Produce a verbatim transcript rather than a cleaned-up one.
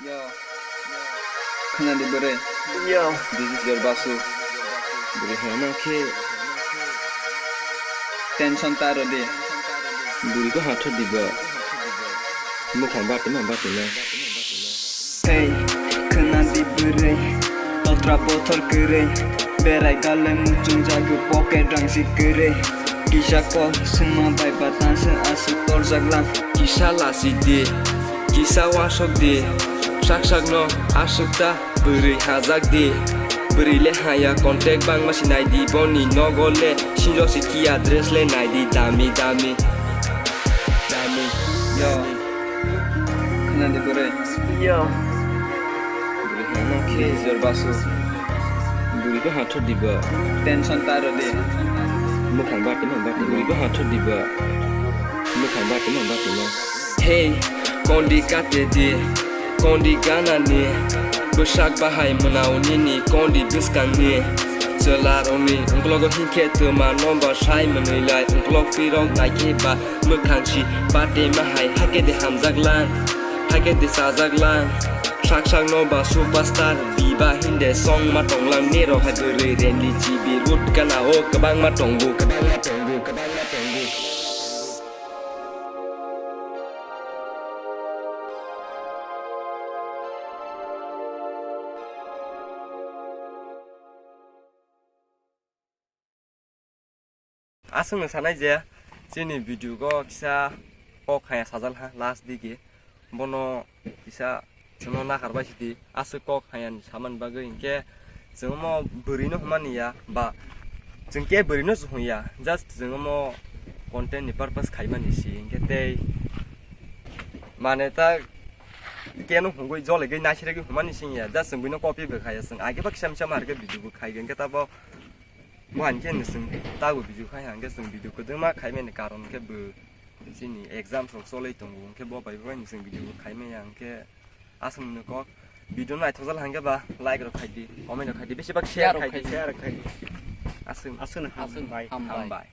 Yo. Khwnadi bwrwi. Yo. This is your Basu. Bwrwi hwnma khe tension ta rw di. Bwrwi khe hathor di ba. Mwkhang bati ma bati na. Hey, khwnadi bwrwi. Totra bothor kwrwi. Berai gale muchung jagwi pocket rang si kwrwi. Kisa kok sima bai batang se aswk torjak lang. Kisa lasi di, kisa wasok di, sak sak no aswk ta bwrwi hajak di. Bwrwi le haya contact bangma si nai di boni nogo le sinjo si ki address le nai di dami dami. Dami, yo, khwnadi bwrwi. Yo. Bwrwi hama khe jor basu. Bwrwi bo hathor di ba. Tension ta rw di. Mwkhang bati ma bati. Bwrwi bo hathor di ba. Mwkhang bati ma bati ma. Hey, kondi kate di, kondi gana ni, bwsak bahai mwnao nini kondi bwskang ni. Chwla rok ni ungklogo hinkhe twma nomba sai mwnwi lai ungklok phirok naikhe ba mwkhang si bate ma hai hakhe de hamjak lang, hakhe de chajak lang. Sak sak no ba superstar biba hinde song ma tonglang ni rok hai bwrwi reni G B root kana o kwbangma tongo, kwbangma tongo, kwbangma tongo. Aswkno sanai je chini video go kisa kok haya sajal ha last digi bono kisa chwngno nakarbai sidi aswk kok hayani samani bagwi hinkhe chwngmo bwrwino hwnmani ya ba chwngke bwrwino chwng ya just chwngmo content ni purpose khaimani si hinkhe tei mane ta keno hungwi jolegwi naisirigwi hwnmani sing ya just chwng buino copy bo khaya chwng age ba kisa misa ma harkhe video bo khai hinkhe tabo Bo hankhe no chwng tago video khai hangkhe chwng video kwdwma khaimani karon khe bo chini exam rok cholwi tongo hwnkhe bo bai bo chwng video bo khaimaya hwnkhe aswk no kok video no naithokjal hangkhe ba like rok khaidi comment rok khaidi besi bak share khaidi share khaidi aswk aswk no hambai hambai.